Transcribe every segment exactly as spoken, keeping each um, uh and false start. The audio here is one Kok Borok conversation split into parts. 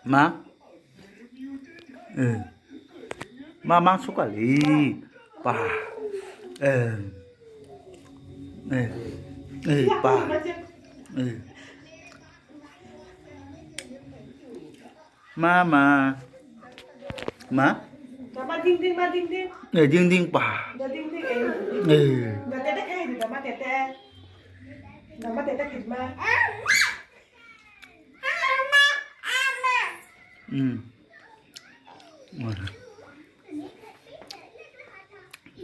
Ma? Eh. Ma, ma, sukali. Pa. Eh. Eh. Eh, pa. Eh. Ma, ma. Ma? Ma, ding, ding, ma, ding, ding. Eh, ding, ding, pa. Ma, ding, ding, eh. Eh. Ma, tete, eh, ma, tete. Ma, ma, tete, ma. Hmm.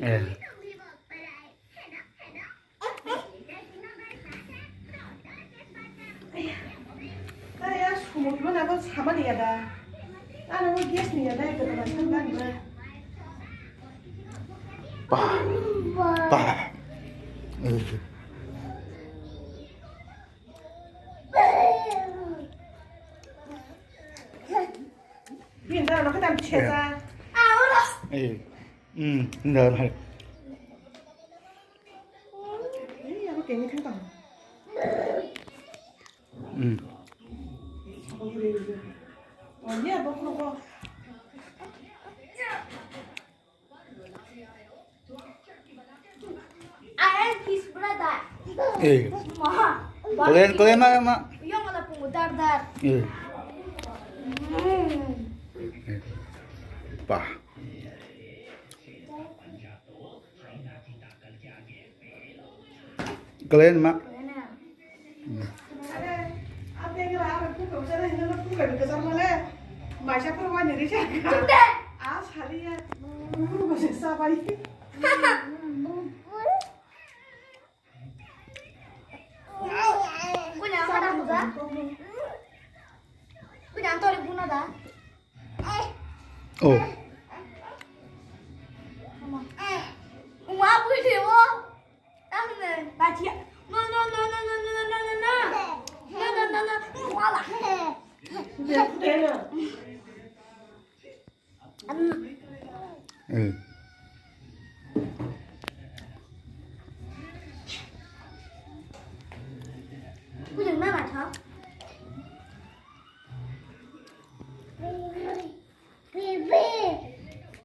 Eh. Tare ya, sumut mana ko sama ni ya da. Ano ko gas ni ya da, itu teman teman. Pa. Pa. Eh. Bin da no kadam cheta. Eh. Hmm, no, no. Eh, ano kini kan tang. Hmm. Oh, yeah, bokro ko. I am his brother. Eh. Ma. Kalian, kalian ma, ma. Yang ada pungu dar dar. Eh. Hmm. Eh. Pah. Kalian ma. Kalian ya. Hmm. Kunya kada kuda? Kunya antori kuno da? Oh. Uma bui de wo. Tamne batia. No, no, no. No, no, no, no. Wala. Eh. Kunya mama tho.